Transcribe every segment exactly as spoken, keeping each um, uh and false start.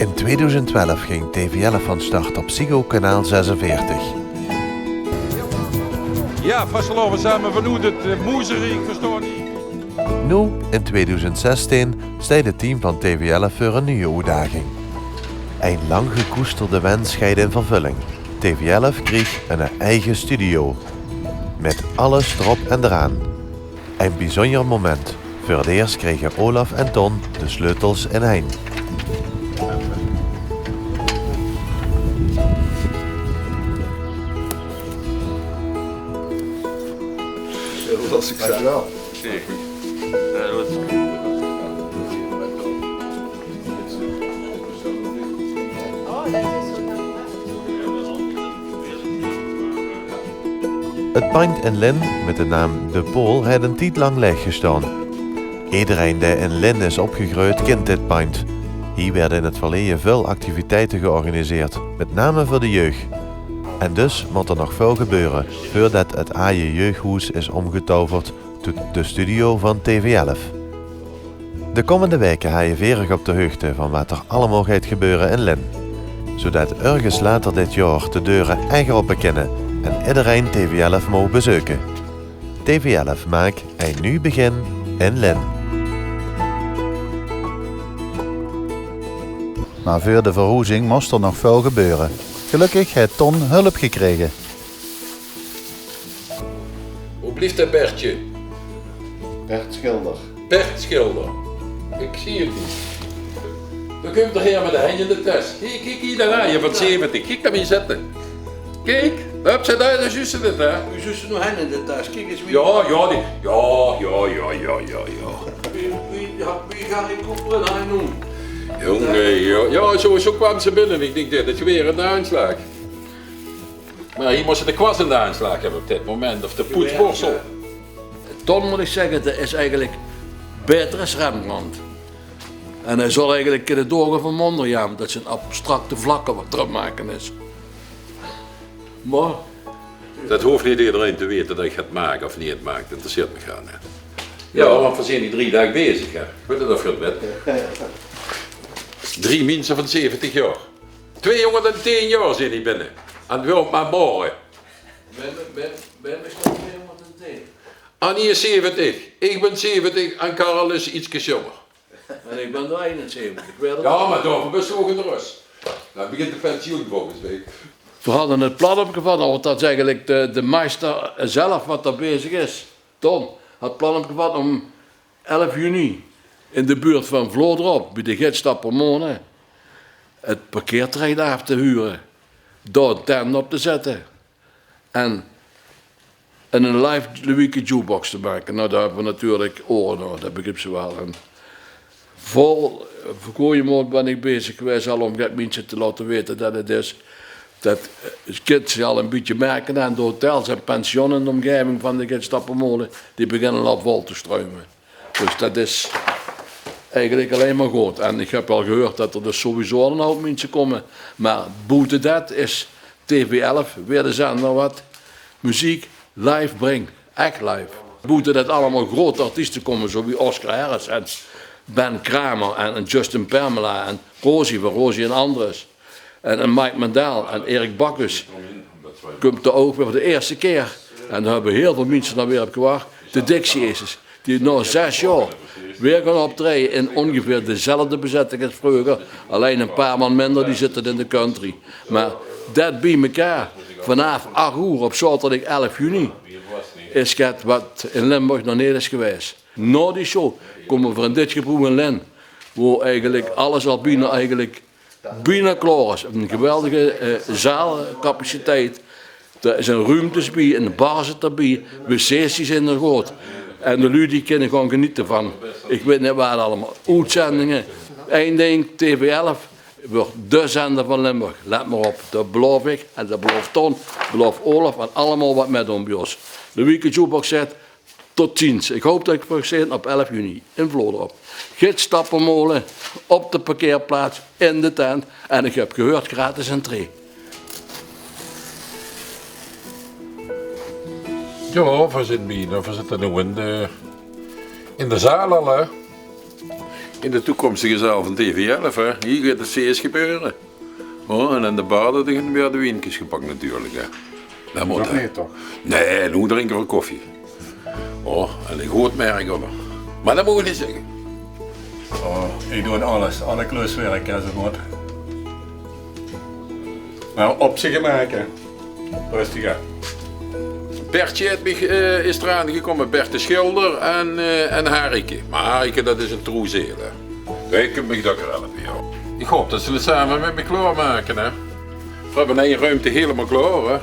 In tweeduizend twelf ging T V L F van start op Ziggo kanaal zesenveertig. Jao, vastelaovend same vanoet 't, eh, Moezeriek, verstaon ich. Noe, in tweeduizend zestien, steit 't team van T V L F veur 'n nuje oetdaging. Ein lang gekoesterde wens geit in vervulling. T V L F krieg 'n eige studio. Mit alles d'rop en d'raan. Ein biezunjer moment. Veur 't iers krege Olaf en Ton de sleutels in hein. Dankjewel. Het pandj in Lin mit de naam De Pool haet 'n tied lang laeg gestaon. Ederein dae in Lin is opgegreujd, kint dit pandj. Hie waerde in het verleje väöl activiteite georganiseerd, mit name veur de jeug. En dus mót d'r nog väöl gebeure veurdet het aaje jeughoes is ómgetoverd tot de studio van T V L F. De kómmende waeke haje veer uch op de heugde van waat d'r allemaol geit gebeure in Lin, zoedet örges later dit jaor de deure ech ope kinne en ederein T V L F maag bezeuke. T V L F maak ein nuuj begin in Lin. Mer veur de verhoezing mós d'r nog väöl gebeure. Gelökkig haet Ton hulp gekrege. Wo blief det Bertje? Bert Schilder. Bert Schilder. Ich zeen 'm neet. Dan kump d'r hie mit de henj in de tes. Kiek, kiek hie, dao, hie van zeventig. Kiek, dao mót se zitte. Kiek, dao höbs se, dao is de zuus dit, hè? Wie zuus se noe henj in de tes? Kiek ins wie. Jao, jao, die, jao, jao. Wie, wie, jao, wie gaon ich koepele, hè, noe? Jónge, jao. Jao, zo, zo kwaam ze binne. Ich dink, dit is weer 'n aanslaag. Mer hie mós se de kwast in de aanslaag höbbe op dit moment, of de poetsborstel. Ton, mót ich zègke, dae is eigelik baeter es Rembrandt. En hae zou eigelik kinne doorgaon van Mondriaan, det zeen abstracte vlakke waat d'r aan 't make is. Mer det hoof neet ederein te weite det ich 't maak of neet maak. Det interesseert mich gaar neet. Jao, want veer zeen hie drie daag bezig, hè. Ich weit neet of geer 't weit. Drie minse van zeventig jaor. Tweehóngerdtieën jaor zeen die binne. En veer op mer more. Wem, wem, wem is dat tweehóngerdtieën? Annie is zeventig, ich bin zeventig en Karel is ietskes jónger. En ich bin noe einenzeventig. Jao, mer daoveur bis se ouch in de rös. Dan begint de pensioen volges mich. Veer hadde 't plan opgevat, want dat is eigelik de, de meister zelf wat d'r bezig is. Ton had 't plan opgevat óm elf juni in de buurt van Vlodrop, bie de Gids Tappermole, 't parkeerterrein aaf te hure, dao 'n tent op te zètte en 'n live Lewicke jukebox te make. Nou, dao höbbe v'r natuurlik oere nao, dat begrieps se waal. En vol verkoeje mood bin ich bezig gewaes al óm get minse te laote weite dat 't is. Dat, eh, kins se al e bietje merke aan de hotels en pensioene in de ómgaeving van de Gids Tappermole, die beginne al vol te struime. Dus dat is eigelik allein mer good. En ich höb al gehuurd dat d'r dus sowieso al 'n houp minse kómme. Mer boete dat is T V L F weer de zender wat meziek live bringk. Ech live. Boete dat allemaol grote artieste kómme, zo wie Oscar Harris en Ben Kramer en, en Justin Permela en Rosie van Rosie en Andres. En, en Mike Mendel en Erik Backus. Kump d'r ouch weer veur de ierste kier. En dao höbbe hiel väöl minse nao weer op gewach. De Dixie Aces. Die nao zès jaor weer gaon optraeje in óngeveer dezelfde bezètting es vreuger. Allein e paar man minder, die zitte in de country. Mer dat bie mekaar, vanaaf ach oer op zaoterdig elf juni, is get wat in Limburg nog neet is gewaes. Nao die show kómme v'r in dit geboew in Lin, wo eigelik alles al bienao eigelik bienao klaor is. 'n Geweldige, eh, zaalcapaciteit. D'r zeen ruumtes bie, 'n bar zit d'r bie, wc's die zeen d'r good. En de luuj die kinne gewoon geniete van, ich weit neet waat allemaol. Oetzendinge. Ein ding, T V L F wuuert de zender van Limburg. Let mer op. Dat beloof ich en dat beloof Ton, beloof Olaf en allemaol wat mitdoon bie ós. De Lewicke Jukebox zaet: Tot ziens. Ich haop dat ich uch zeen op elf juni in Vlodrop. Gids Tappermole, op de parkeerplaats, in de tent. En ich höb gehuurd, gratis entree. Jao, veer zeen bienao, veer zitte noe in de, in de zaal al, hè. In de toekomstige zaal van T V elf, hè, hie geit 't fees gebeure. Oh, en in de bar, dao gaon weer de wienskes gepak natuurlik, hè. Dat mót, hè. Nog neet, toch? Nae, noe drinke v'r koffie. Oh, en ein good merk, huur. Mer dat moge v'r neet zègke. Oh, ich doon alles, alle kluswerk, hè, zoe mót. Mer op zich gemaak, hè. Rustig aan. Bertje haet mich, eh, is d'raan gekómme, Bert de sjilder en, eh, en Harike. Mer Harike, dat is ein troe zeel, hè. Dae kump mich dökker helpe, jao. Ich haop dat ze 't same mit mich klaormake, hè. V'r höbbe ein ruumte hielemaol klaor, hè.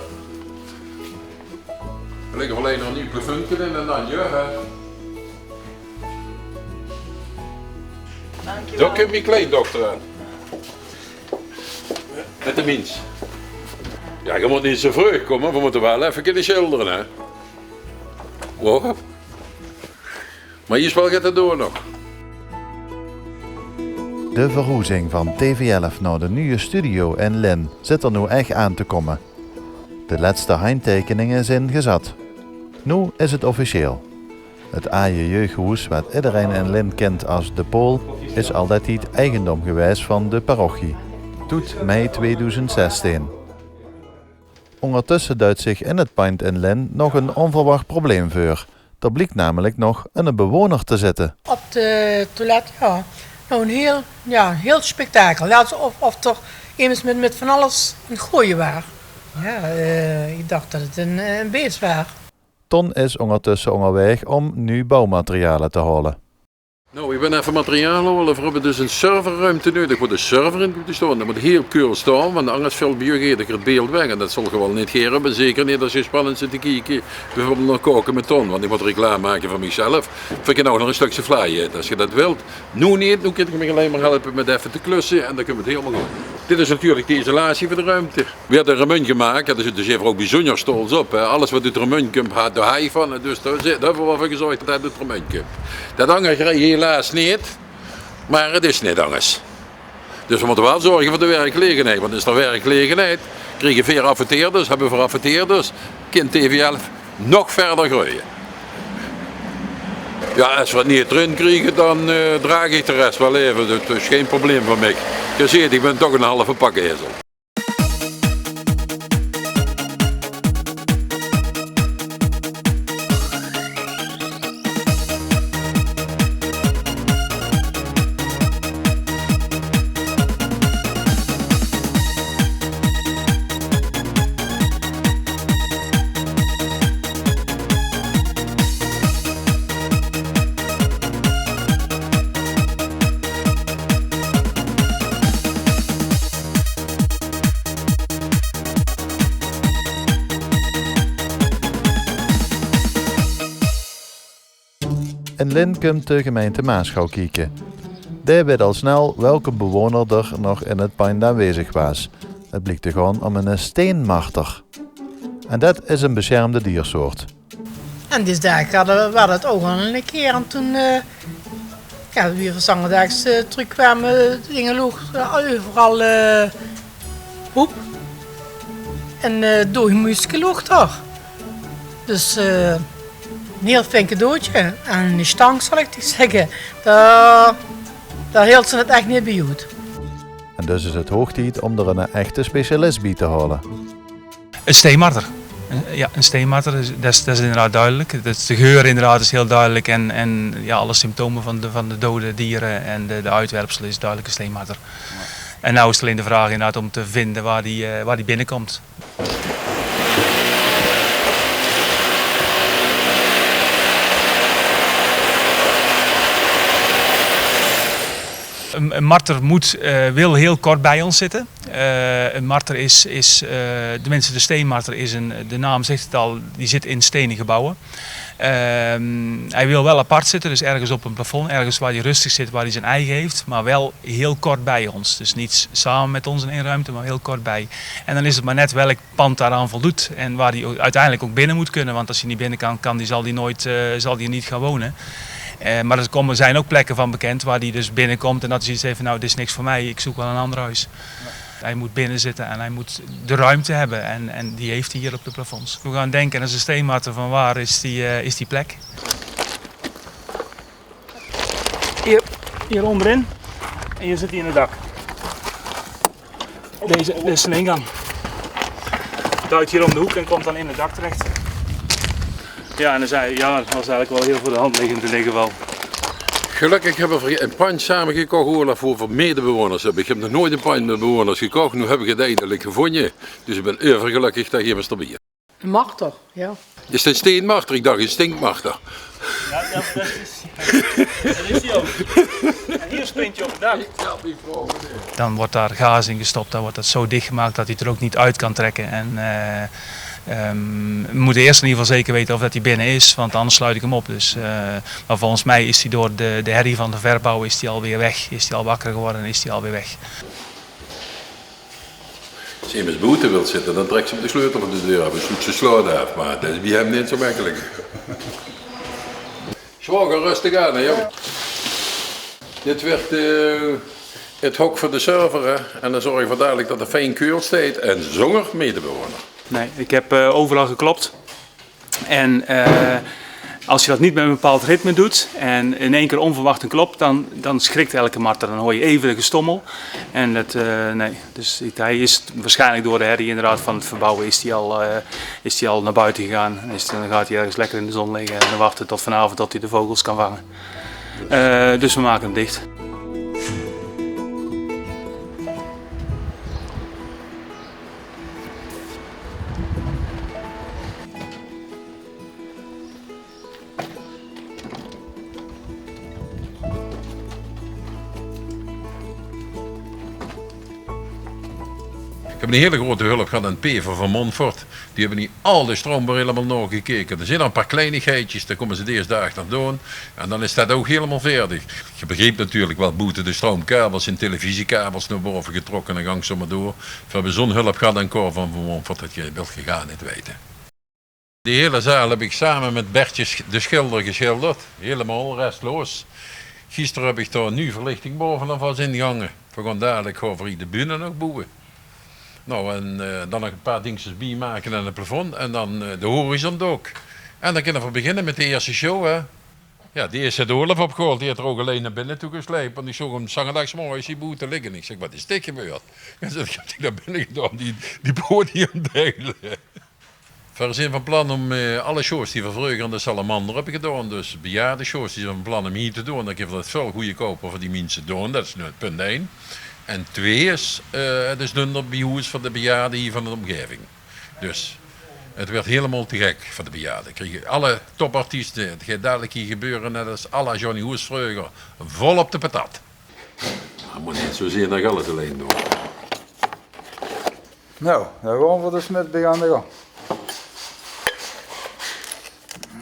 V'r ligke allein nog ein nuuj plafundje in en dan, jao, hè. Dankjewel. Dao kump mien kleindokter aan. Mit de mins. Jao, geer mót neet zoe vreug kómme, veer mótte waal effe kinne sjildere, hè. Wow. Mer hie is waal get te doon nog. De verhoezing van T V elf nao de nuje studio in Lin zit d'r noe ech aan te kómme. De lètste handteikeninge zeen gezat. Noe is 't officieel. 't Aaje jeughoes, wat ederein in Lin kint es De Pool, is al dae tied eigendom gewaes van de parochie. Toet mei tweedoezend zestien. Óngertösse duit zich in 't pandj in Lin nog ein ónverwach probleem veur. D'r bliek namelik nog eine bewoner te zitte. Op de toilet, jao. Noe, ein hiel, jao, ein hiel spektakel. Jao, of, of d'r emes mit, mit van alles aan 't goeaje waor. Jao, eh, ich dach dat 't ein, eh, ein bees waor. Ton is óngertösse óngerwaeg óm nuuj bouwmateriale te haole. Noe, ich bön effe materiaal haole. Veer höbbe dus ein serverruumte nudig, wo de server in kump te staon. Dat mót hiel kuul staon, want angers vèlt bie uch eder beeld weg. En dat zólt geer waal neet gaer höbbe, zeker neet es geer spannend zit te kieke. Bieveurbeeld nao Kaoke mit Ton, want ich mót reclame make veur michzelf. Veer kinne ouch nog ein stökske vlaai aete, es geer dat wilt. Noe neet, noe kint geer mich allein mer helpe mit effe te klusse en dan kump 't hielemaol good. Dit is natuurlik de isolatie van de ruumte. Veer höbbe Remunj gemaak, dao zeen veer ouch bezunjer stolts op, hè. Alles wat oet Remunj kump, haet de hei van. En dus dao zi-, dao höbbe veer waal veur gezörg dat 't oet Remunj kump. Dat angere kriege veer helaas neet, mer 't is neet angers. Dus veer mótte waal zörge veur de werkgelegenheid, want is d'r werkgelegenheid, kriege veer affeteerders, höbbe veer affeteerders, kint T V elf nog wiejer greuje. Jao, es veer 't neet d'rin kriege, dan, eh, draag ich de res waal effe. Dat is gein probleem veur mich. Geer zeet, ich bön toch eine halve pakkezel. In Lin kump de gemeinte Maasgouw kieke. Dae wit al snel welke bewoner d'r nog in 't pandj aanwezig waas. 't Bliek te gaon óm eine steenmarter. En det is ein besjermde diersoort. En die daag hadde, waor det ouch al ein kier. En toen, eh, jao, wie veer zangerdags, eh, trökkwame, de dinger loog, eh, euveral, eh, hoep. En, eh, dooj muuske loog dao. Dus, eh, ein hiel fijn cadeautje. En ein stang, zal ich dich zègke. Dao, dao hilt ze 't ech neet bie oet. En dus is 't hoog tied óm d'r eine echte specialis bie te haole. Een steenmarter. Een, ja, een steenmarter, is- dat is, dat is inderdaad duidelijk. Dat is, de geur inderdaad is heel duidelijk en, en ja, alle symptomen van de, van de dode dieren en de, de uitwerpselen is duidelijk een steenmarter. En nou is het alleen de vraag inderdaad om te vinden waar die, eh, waar die binnenkomt. Een, een marter moet, eh, wil heel kort bij ons zitten. Eh, een marter is, is, eh, tenminste de steenmarter is een, de naam zegt het al, die zit in stenen gebouwen. Ehm, hij wil wel apart zitten, dus ergens op een plafond, ergens waar hij rustig zit, waar hij zijn ei heeft, maar wel heel kort bij ons. Dus niet samen met ons in één ruimte, maar heel kort bij. En dan is het maar net welk pand daaraan voldoet en waar hij o- uiteindelijk ook binnen moet kunnen. Want als hij niet binnen kan, kan die, zal hij nooit, eh, zal hij niet gaan wonen. Eh, maar er komen, zijn ook plekken van bekend waar hij dus binnenkomt en dat hij zoiets heeft van: "Nou, dit is niks voor mij, ik zoek wel een ander huis." Hij moet binnen zitten en hij moet de ruimte hebben. En, en die heeft hij hier op de plafonds. We gaan denken, dat is een steenmarter, van waar is die, eh, is die plek? Yep. Hier onderin. En hier zit hij in het dak. Deze, dit is zijn ingang. Duikt hier om de hoek en komt dan in het dak terecht. Ja, en dan zei, ja, dat was eigenlijk wel heel voor de hand liggend in ieder geval. Gelökkig höbbe veer ein pandj same gekoch, Olaf, wo veer medebewoners höbbe. Ich höb nog noeit ein pandj mit bewoners gekoch, noe höb ich 't eindelik gevónje. Dus ich bön euvergelökkig det ich hie mag staon. Ein marter, ja. Is 't ein steenmarter? Ich dach ein stinkmarter. Ja, ja, dat is, dat is hij ook. En hier spint hij op het dak. Dan wordt daar gaas in gestopt, dan wordt dat zo dichtgemaakt dat hij het er ook niet uit kan trekken. En eh, ehm, we moeten eerst in ieder geval zeker weten of dat hij binnen is, want anders sluit ik hem op. Dus, eh, maar volgens mij is hij door de, de herrie van de verbouw is hij alweer weg, is hij al wakker geworden en is hij alweer weg. Es emes boete wilt zitte, dan trèk se 'm de sleutel van de deur aaf en sloet se 't slot aaf. Mer det is bie häöm neet zo mekkelik. Zwaoger, röstig aan, hè, jóng. Dit wuuert, eh, 't hok veur de server, hè. En dan zörge v'r dalik det 't fijn keul steit en zónger medebewoner. Nee, ik heb eh, overal geklopt. En eh, als je dat niet met een bepaald ritme doet en in één keer onverwacht een klop, dan, dan schrikt elke marter. Dan hoor je even de gestommel. En dat, eh, nee. Dus hij is waarschijnlijk door de herrie inderdaad van het verbouwen is hij al, eh, is hij al naar buiten gegaan. En is, dan gaat hij ergens lekker in de zon liggen en dan wachten tot vanavond tot hij de vogels kan vangen. Eh, dus we maken hem dicht. Ich höb ein hiel groeate hulp gehad aan Pever van Montfort. Die höbbe hie al de stroum weer hielemaol naogekeke. D'r zeen nog ein paar kleinigheidjes, dao kómme ze dees daag nog doon. En dan is det ouch hielemaol veerdig. Ge begriept natuurlik waal, boete de stroumkabels zeen televisiekabels nao bove getrokke en gank zo mer door. Veer höbbe zo'n hulp gehad aan Cor van Montfort, det ge, wilt ge gaar neet weite. Die hiele zaal höb ich same mit Bertje Sch-, de schilder geschilderd. Hielemaol restloos. Gister höb ich dao ein nuuj verlichting bove alvas ingehange. Veer gaon dalik gewoon veur de bühne nog boewe. Nou, en eh, dan nog ein paar dingskes biemake aan 't plafond en dan eh, de horizon ouch. En dan kinne veer beginne mit de ierste show, hè. Ja, die is 't Olaf opgehaold, die haet 'r ouch allein nao binne toe gesleip, want ich zoog 'm 's angerdaags morges hie boete ligke. Ich zèk: "Waat is dit gebeurd?" En zèk ich: "Ich höb die nao binne gedaon, die, die podiumdeile." Veer zeen van plan óm eh, alle shows die veer vreuger in de Salamander höbbe gedaon, dus bejaardeshows, die zeen veer van plan óm hie te doon. Dan kinne veer det väöl goodkouper veur die minse doon. Det is noe punt ein. En twee is, eh, 't is dunner bie hoes veur de bejaarde hie van de ómgaeving. Dus 't wuuert hielemaol te gek veur de bejaarde. Kriege alle topartieste, 't geit dalik hie gebeure, net es à la Johnny Hoes vreuger, vol op de patat. Mer mót neet zo zeen det ich alles allein doon. Nou, dan gaon v'r dus mit aan de gang.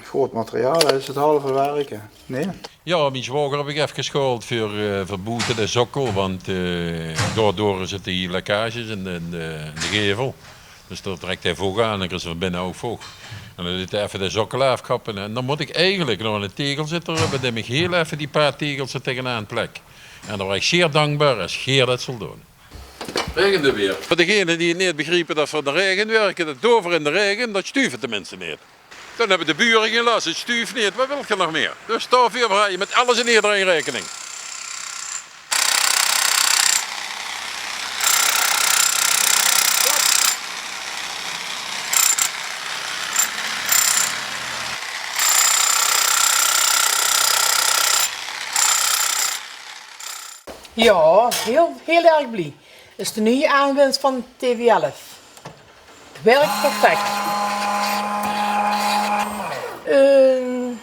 Groot materiaal, det is 't halve werk, hè. Nee? Ja, mien zwaoger höb ich efkes gehaold veur eh, veur boete de sokkel, want eh, daodoor zitte hie lekkages in de, in de, in de gevel. Dus dao trèk hae voch aan en dan is 'r van binne ouch voch. En dan leet hae effe de sokkel aafkappe. En dan mót ich eigelik nog eine tegelzitter höbbe dae mich hiel effe die paar tegels d'r taengenaan plek. En dao waer ich zeer dankbaar es geer det zult doon. Raegent 't weer. Veur degene die 't neet begriepe det veer in de raege wirke, det doon veer in de raege, det sjtuuf 't teminste neet. Dan höbbe de bure gein las, 't sjtuuf neet. Waat wilt geer nog mieë? Dus daoveur haaj ich mit alles en ederein raekening. Ja, heel, heel erg blij. Is de nuuje aanwins van T V elf. Werkt perfect. Een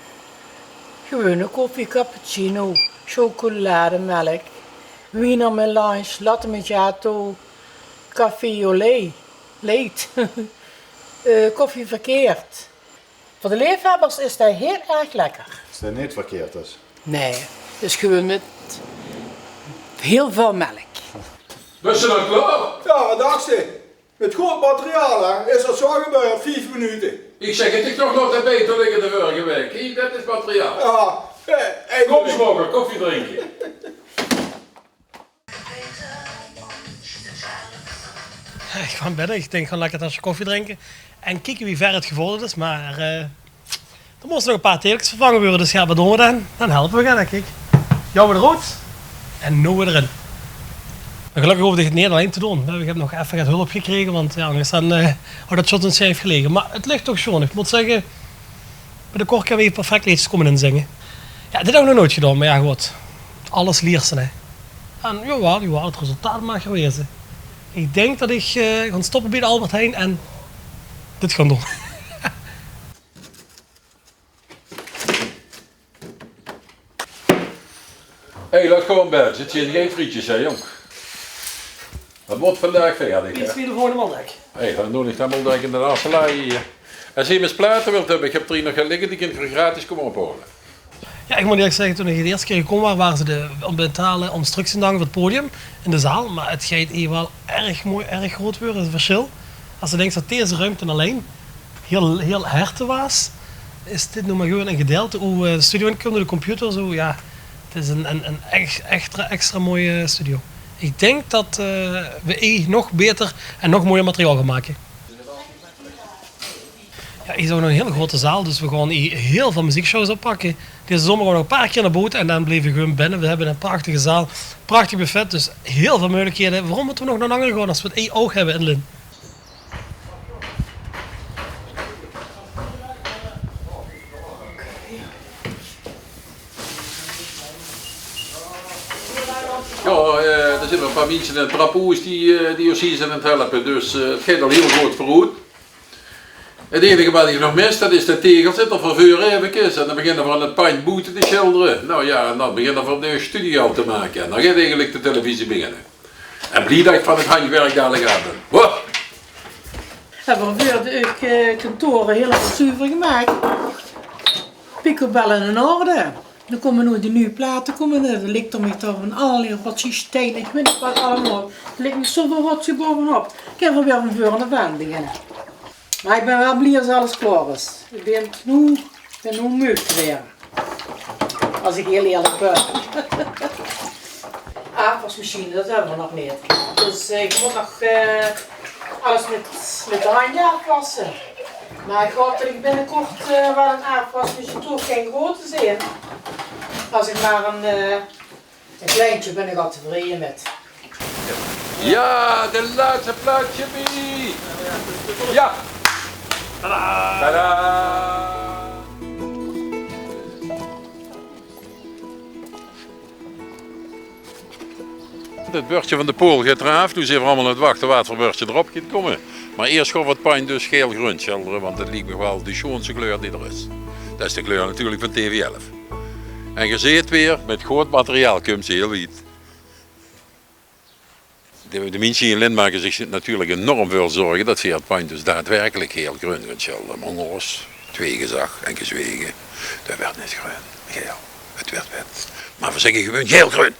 gewone koffie, cappuccino, chocolademelk, wiener melange, latte macchiato, café au lait, late. Eh, koffie verkeerd. Veur de leefhöbbers is det heel erg lekker. Is det neet verkeerd dus? Nee, 't is gewoon mit heel väöl melk. Bös se dan klaor? Ja, waat dachs se? Mit good materiaal, hè, is det zo gebeurd, vief minute. Ich zèk 't, ich nog, nog beter ligke de vörige waek. Kiek, det is materiaal. Ja, eh, eh, kóm, zwaoger, koffie drinke. Ich gaon binne, ich dink, gaon lekker ein tasje koffie drinke en kieke wie wied 't gevorderd is. Mer eh, d'r mótte nog ein paar tegelkes vervange waere, dus ja, waat doon v'r dan? Dan helpe v'r gaar, dink ich. Jouw d'r oet. En noe weer d'rin. Mer gelökkig hoofde ich 't neet allein te doon. Ich höb nog effe get hulp gekrege, want jao, angers dan, eh, haw det shot ins sjeif gelege. Mer 't lik toch sjoon. Ich mót zègke, binnenkort kinne v'r hie perfek leedjes kómme inzinge. Jao, dit höb ich nog noeats gedaon, mer jao, good. Alles liers se, hè. En jawaal, jawaal, 't resultaat maag d'r waeze. Ich dink det ich, eh, gaon stoppe bie de Albert Heijn en dit gaon doon. Hé, laot gaon, Bert. Zit hie gein frietjes, hè, jóng? Det mót vandaag veerdig, hè? Iets wie de volgende maandag. Hé, dan doon ich det waal direk in de aflaai hie. En es se ins plate wilt höbbe, ich höb d'r hie nog get ligke, die kins se gratis kómme ophaole. Jao, ich mót ierlik zègke, toen ich de ierste kier gekómme waas, wore ze de, óm te betale, óm struks te hange veur 't podium in de zaal. Mer 't geit hie waal erg mooi, erg groot waere, 't versjil. Es se dinks det deze ruimte allein hiel, hiel herte waas, is dit noe mer gewoon ein gedeilte. Ow, eh, de studio in kómme, de computer, zoe, jao. 't Is ein, ein, ein ech, extra, extra mooie studio. Ich dink det, eh, v'r hie nog baeter en nog mooier materiaal gaon make. Jao, hie is ouch nog ein hiel grote zaal, dus v'r gaon hie hiel väöl meziekshows oppakke. Deze zomer gaon v'r nog ein paar kier nao boete en dan blieve v'r gewoon binne. V'r höbbe ein prachtige zaal, prachtig buffet, dus hiel väöl meugelikheden. Waorom mótte v'r nog nao Angere gaon es v'r 't hie ouch höbbe in Lin? Jao, eh, d'r zeen ein paar miensje in 't trappehoes die, eh, die ós hie zeen aan 't helpe. Dus, eh, 't geit al hiel good veuroet. 't Einige waat ich nog mis, det is de tegelzitter veur veur efkes. En dan beginne v'r aan 't pandj boete te sjildere. Noe jao, en dan beginne v'r de studio te make. En dan geit eigelik de televisie beginne. En blie det ich van 't handjwerk dalik aaf bön. Ho! Höbbe v'r veur de, eh, kantore hielemaol zuver gemaak. Picobellen in orde. Dan kómme noe die nuuj plate kómme, eh, dan lik d'r mich dao van allerlei rotzooi, stein, ich weit neet waat allemaol. D'r lik mich zoväöl rotzooi baovenop. Kinne v'r weer van veure aaf beginne. Mer ich bön waal blie es alles klaor is. Ich bön noe, bön noe meug te waere. Es ich hiel ierlik bön. Aafwasmesjien, det höbbe v'r nog neet. Dus, eh, ich mót nog, eh, alles mit, mit de handj aafwasse. Mer ich haop det ich binnekort, eh, waal ein aafwasmesjien, 't hoof gein groete te zeen. Es ich mer ein, eh, ein kleintje, bön ich al tevreje mit. Jao, de lètste plaetsje bie. Jao. Tada! Tada! Het bördje van de pool geit d'raaf. Noe zeen v'r allemaol aan 't wachte waat veur bördje d'rop geit kómme. Mer iers gaon v'r 't pandj dus gael-greun sjildere, want det liek mich waal de sjoonste kleur die d'r is. Det is de kleur natuurlik van TV elf. En geer zeet weer, mit good materiaal kump ze hiel wied. De, de miensje hie in Lin make zich natuurlik enorm väöl zörg det ze 't pandj dus daadwerkelik gael-greun gaon sjildere. Mer óngersj, twee gezag en gezwege, det wuuert neet greun, gael. 't Wuuert wit. Mer v'r zègke gewoon gael-greun.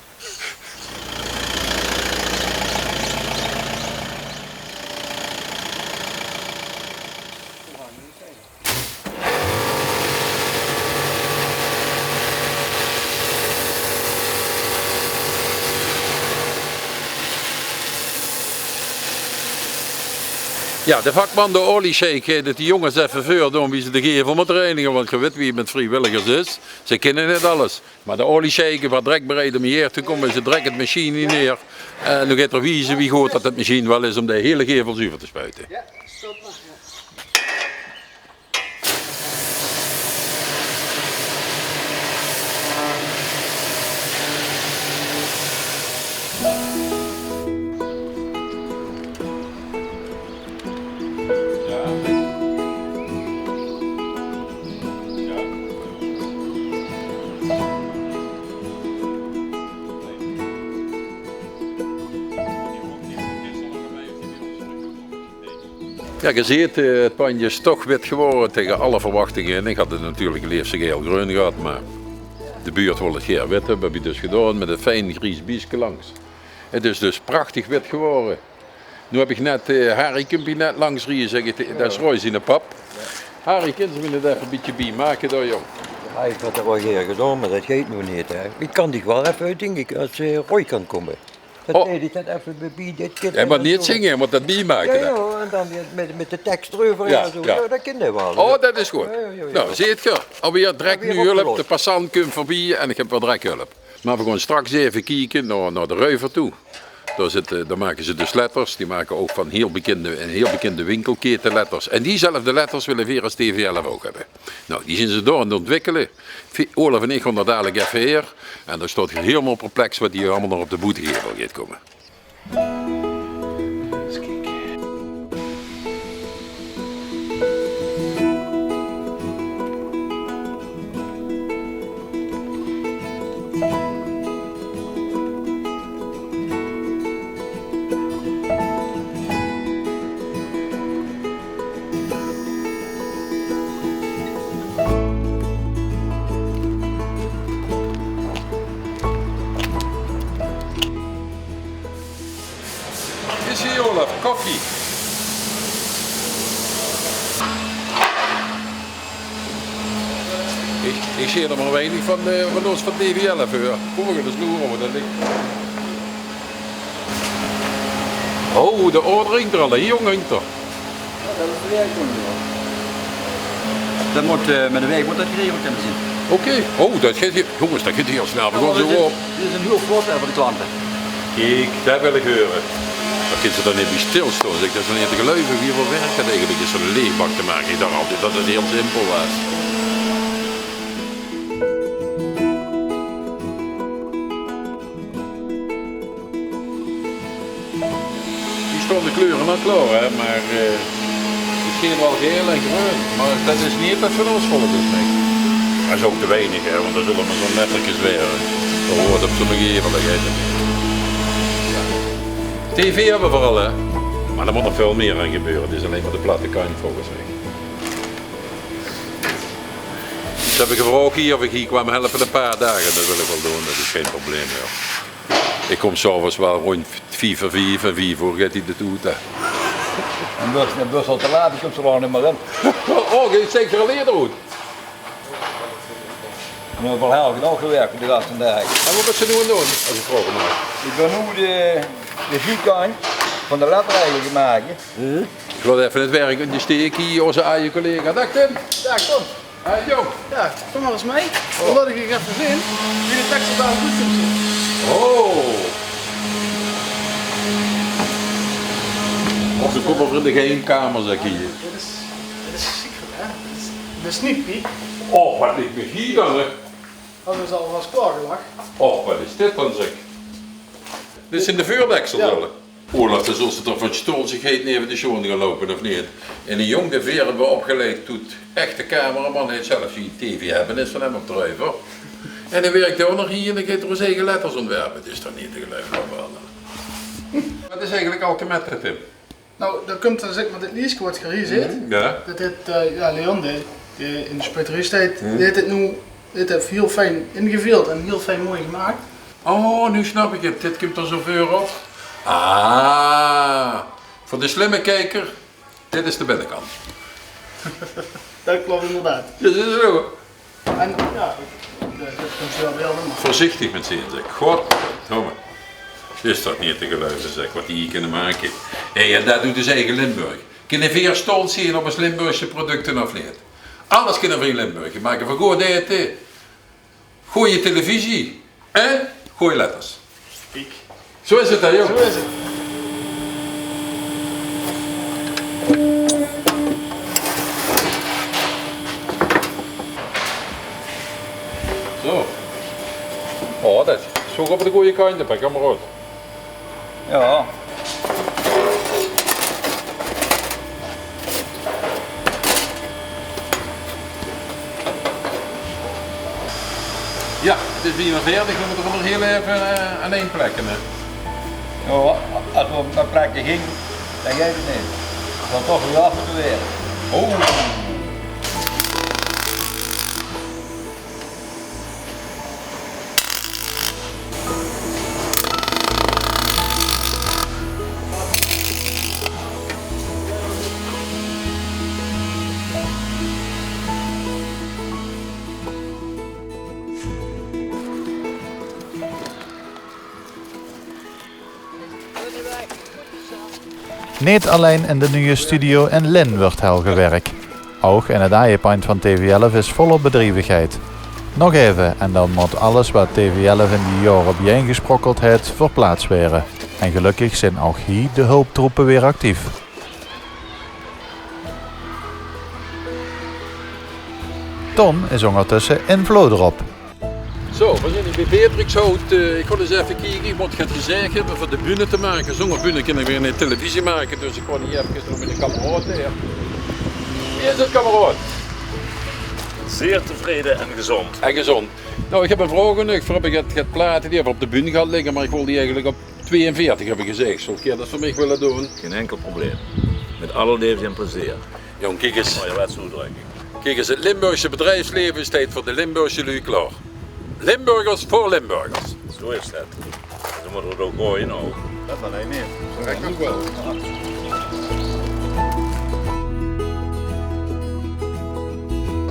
Jao, de vakman, de oliesjeik, eh, det die jónges effe veurdoon wie ze de gevel mótte reinige, want geer wit wie 't mit vriewilligers is. Ze kinne neet alles. Mer de oliesjeik waas drek bereid óm hieër te kómme, zèt drek 't mesjien hie neer. En noe geit 'r wieze wie good det 't mesjien waal is óm de hiele gevel zuver te spuite. Jao, stop mer, jao. Jao, geer zeet, eh, 't pandj is toch wit gewore, taenge alle verwachtinge in. Ich had 't natuurlik leefs gael-greun gehad, mer de buurt wól 't gaer wit höbbe, höb ich dus gedaon, mit e fien gries bieske langs. 't Is dus prachtig wit gewore. Noe höb ich net, eh, Harry kump hie net langs rieje, zèk ich, det is Roy ziene pap. Harry, kins se mich neet effe e bietje biemake dao, jóng? Jao, ich had 't al gaer gedaon, mer det geit noe neet, hè. Ich kan dich waal effe oetdinke, es, eh, Roy kan kómme. Det deeg ich det effe bie, bie dit kind. Hae mót neet zinge, hae mót det biemake, hè. Jao, jao, en dan weer mit, mit de teks d'reuver en zoe. Jao, det kin hae waal. Oh, det is good. Jao, jao, jao. Noe, zeet geer, alweer drek noe hulp. De passant kump veurbie en ich höb weer drek hulp. Mer veer gaon straks eve kieke nao, nao de Ruiver toe. Dao zit, eh, dao make ze dus letters. Die make ouch van hiel bekinde, ein hiel bekinde winkelkete letters. En diezelfde letters wille veer es T V Elf ouch höbbe. Noe, die zeen ze dao aan 't ontwikkele. Ve-, Olaf en ich gaon dao dalik eve haer. En dan staot geer hielemaol perplex wat hie allemaol nog op de boetegevel geit kómme. Is hie, Olaf, koffie? Ich, ich zeen d'r mer weinig van, eh, van ós van T V Elf, huur. Kóm, veer gaon ins loere wo det ligk. Oh, de oor drinkt d'r al, hè, jóng, hingk d'r. Jao, det is de werkmand, jao. Det mót, eh, mit de waeg mót det geregeld kónne zeen. Oké. Oh, det geit hie, jónges, det geit hie hiel snel. Veer gaon zo op. Dit is ein hiel vlot, hè, veur de klante. Kiek, det wil ich heure. Dan kins se d'r neet bie stilstaon. Zèk, det is neet te geluive wieväöl werk det eigelik is óm zoe'n leegbak te make. Ich dach altied det 't hiel simpel waas. Hie staon de kleure al klaor, hè, mer, eh, 't geit waal gael en greun, mer det is neet det van ós volk is, nae. Det is ouch te weinig, hè, want d'r zölle mer zoe'n letterkes waere. Det huurt op zoe'n gevel, det geit neet. T V höbbe veer al, hè. Mer d'r mót nog väöl mieë aan gebeure. 't Is allein mer de platte kantj, volges mich. Ze höbbe gevraog hie of ich hie kwaam helpe ein paar daag. Det wil ich waal doon, det is gein probleem, jao. Ich kóm 's aoves waal róndj vief oor vief en vief oor geit hie de toeter. En bös, en bös al te laat, ich kóm d'r al neet mieë in. Oh, geer zeet zeker al eerder oet. En veer höbbe al hiel genóg gewirk de lèste daag. En waat bös se noe aan 't doon, es ich vraoge maag? Ich bön noe de, de vierkantj van de letter eigelik aan 't make. Ich laot effe 't werk in de steek hie, ózze aaje collega. Daag Tim. Daag Tom. Hey, jóng. Jao, kóm mer ins mit. Oh. Dan laot ich dich effe zeen wie de deksel dao good kump zeen. Oh. Och, dan kómme veer in de geheimkamer, zèk ich. Dit is, dit is secret, hè? Dit is, dit is sneak peek. Och, waat ligk mich hie dan, hè? Det is alvas klaorgelag. Och, waat is dit dan, zèk? Dit zeen de veurdeksels, jao. Olaf, dan zóls se toch van sjtolzigheid neve de sjoon gaon loupe, of neet? En dae jóng, dae veer höbbe opgeleid toet echte cameraman, hae haet zelfs gein tv-hebbenis van häöm op de Ruiver. En dae wirk ouch nog hie en dae geit d'r ós eige letters óntwerpe. 't Is toch neet te geluive, allemaol. Waat is eigelik alkemette, Tim? Noe, det kump dan, zèk mer, dit lieske waat geer hie zeet. Mhm, jao. Det haet, eh, jao, Leon, dae, dae in de spuiterie steit, dae haet 't noe, dae haet 't hiel fijn ingeveeld en hiel fijn mooi gemaak. Oh, noe snap ich 't. Dit kump d'r zo veur op. Ah, veur de slimme kiker, dit is de binnekant. Det klop inderdaad. Dit is zo. En, jao, ich, eh, det kump zo waal beeld, mer veurzichtig mit zeen, zèk. Godverdomme. Is det neet te geluive, zèk, waat die hie kinne make. Hé, en det doet dus eige Limburg. Kinne veer sjtolt zeen op ós Limburgse producte of neet? Alles kinne veer in Limburg. Veer make van good aete, gooj televisie en gooj letters. Kiek. Zo is 't, hè, jóng? Zo is 't. Zo. Oh, det is ouch op de gooje kantj, hè, kameraod. Jao. Jao, 't is bienao veertig, dan mótte veer nog hiel effe, eh, aan ein plekke, hè. Jao, es veer op ein plekke ginge, dan geit 't neet. Dan toch weer aaf te waere. Oh. Neet allein in de nuje studio in Lin wuuert hel gewirk. Ouch in 't aaje pandj van T V Elf is volop bedrievigheid. Nog effe en dan mót alles wat T V elf in die jaore biejein gesprokkeld haet verplaats waere. En gelökkig zeen ouch hie de hulptroepe weer actief. Ton is óngertösse in Vlodrop. Zo, veer zeen hie bie Beatrix Hout. Eh, ich wól ins effe kieke, ich mót get gezag höbbe veur de bühne te make. Zónger bühne kin ich weer gein televisie make, dus ich gaon hie effe door mit de kameraod weer. Wie is 't, kameraod? Zeer tevreden en gezond. En gezond. Nou, ich höb ein vraog aan uch. Veer höbbe get, get plate die höbbe veer op de bühne gehad ligke, mer ich wól die eigelik op tweeënveertig höbbe gezag. Zólt geer det veur mich wille doon? Geen enkel probleem. Met alle leefde en plezeer. Jóng, kiek ins. Ouderwetse oetdrökking. Kiek ins, 't Limburgse bedriefsleve steit veur de Limburgse luuj klaor. Limburgers veur Limburgers. Zo is det. En zo mótte v'r 't ouch gooie, nou. Det van hie neet.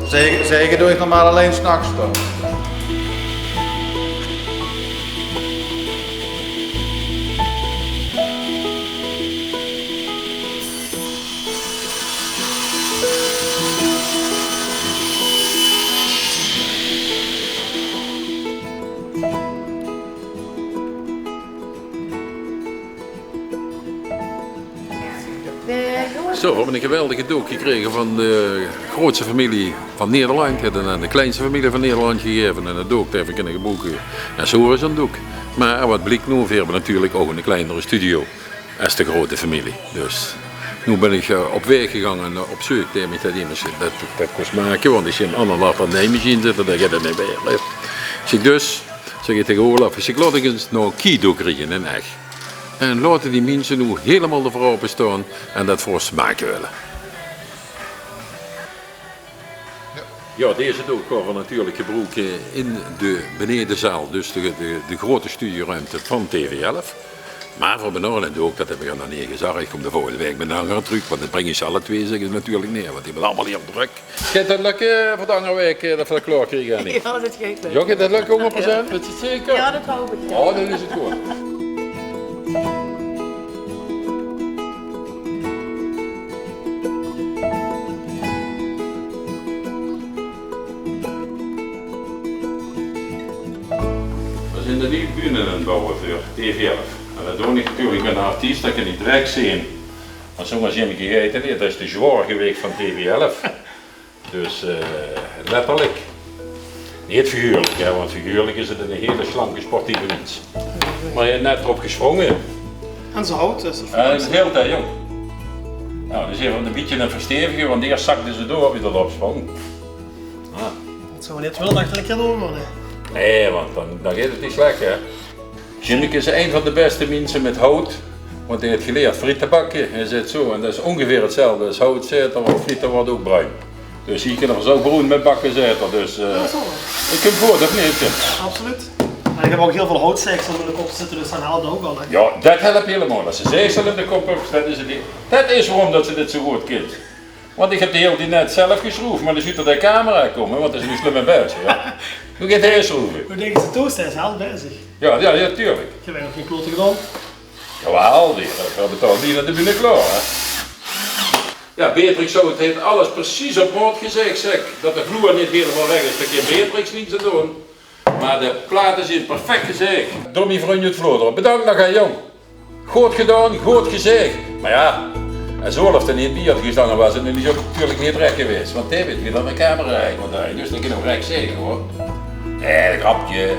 Zègke, zègke doon ich normaal allein 's nachs dan. Zo, veer höbbe ein geweldige dook gekrege van de grootste femilie van Nederland. Haet 'm aan de kleinste femilie van Nederland gegaeve en 'n dook dae v'r kinne gebroeke. En zo is 'n dook. Mer wat bliek noe, veer höbbe natuurlik ouch 'n kleinere studio es de grote femilie. Dus noe bön ich, eh, op waeg gegange en, eh, op zeuk nao emes dae det, det kós make, want ich zeen anger laat van de machine zitte, det geit 't neet waere. Ich zèk dus, zèk ich taenge Olaf, ich zèk: "Laot ich ins nao Kido kriege in Ech. En laote die minse noe hielemaol de vrouw ope staon en det veur ós make wille." Jao, deze dook gaon v'r natuurlik gebroeke in de benedezaal, dus de, de, de grote studioruimte van T V elf. Mer v'r höbbe nog ein dook, det höb ich nog neet gezag. Ich kóm de volgende waek mit ein anger trök, want dan bring ich ze alle twee, zègke ze natuurlik, neet, want die höbbe allemaol hieël drök. Geit det lökke veur de anger waek, eh, det v'r det klaor kriege, Annie? Jao, det geit lökke. Jao, geit det lökke, hóngerd procent? Wèts se 't zeker? Jao, det haop ich. Oh, dan is 't good. Veer zeen de nuuj bühne aan 't bouwe veur T V elf. En det doon ich natuurlik mit 'nen artiest, det kin ich direk zeen. Want zónger zeen ich 't neet, det is de zwaorgewicht van T V elf. Dus, eh, letterlik. Neet figuurlik, hè, want figuurlik is 't eine hele slanke, sportieve mins. Mer hae haet net d'rop gesprónge. En ze hawt, dus 't... Jao, det is hieël tied jónk. Nou, dus effe ein bietje ein verstevige, want ieërs zakde ze door wie ze d'rop spróng. Ah. Det zów neet wille det ich det ein kier doon, mer nae. Nae, want dan, dan geit 't neet slech, hè. Jimmeke is ein van de bèste minse mit hout, want hae haet gelierd friet te bakke. Hae zaet zo, en det is óngeveer 'tzelfde es hout, zaet 'r, want friete waere ouch broen. Dus hie kinne v'r zo broen mit bakke, zaet 'r. Dus, eh, 't kump good, of neet, Jim? Absoluut. En ich höb ouch hieël väöl houtzaegsels in de kop zitte, dus det helpt ouch waal, hè. Jao, det helpt hielemaol. Es se zaegsels in de kop höbs, det is 't. Det is waoróm det se dit zo good kins. Want ich höb de hieël diet net zelf geschroef, mer dan zuut 'r de camera kómme, want det is ein slimme bèltje, jao. Noe geit hae sjroeve. Noe dink ich, de toaster is al bezig. Jao, jao, jao, natuurlik. Ich höb nog gein klote gedaon. Jawaal, die, eh, veer höbbe toch bienao de bühne klaor, hè. Jao, Beatrix Hout haet alles precies op maot gezag, zèk. Det de vloer neet hielemaol rech is, det kin Beatrix niks aan doon. Mer de plate zeen perfek gezag. Door mien vrundj oet Vlodrop. Bedank nog, hè, jóng. Good gedaon, good gezag. Mer jao, es Olaf d'r neet bie haw gestange, waas 't noe natuurlik neet rech gewaes. Want dae weit wie det mit camera rech mót, dus dae kin ouch rech zègke, huur. Nae, grepke.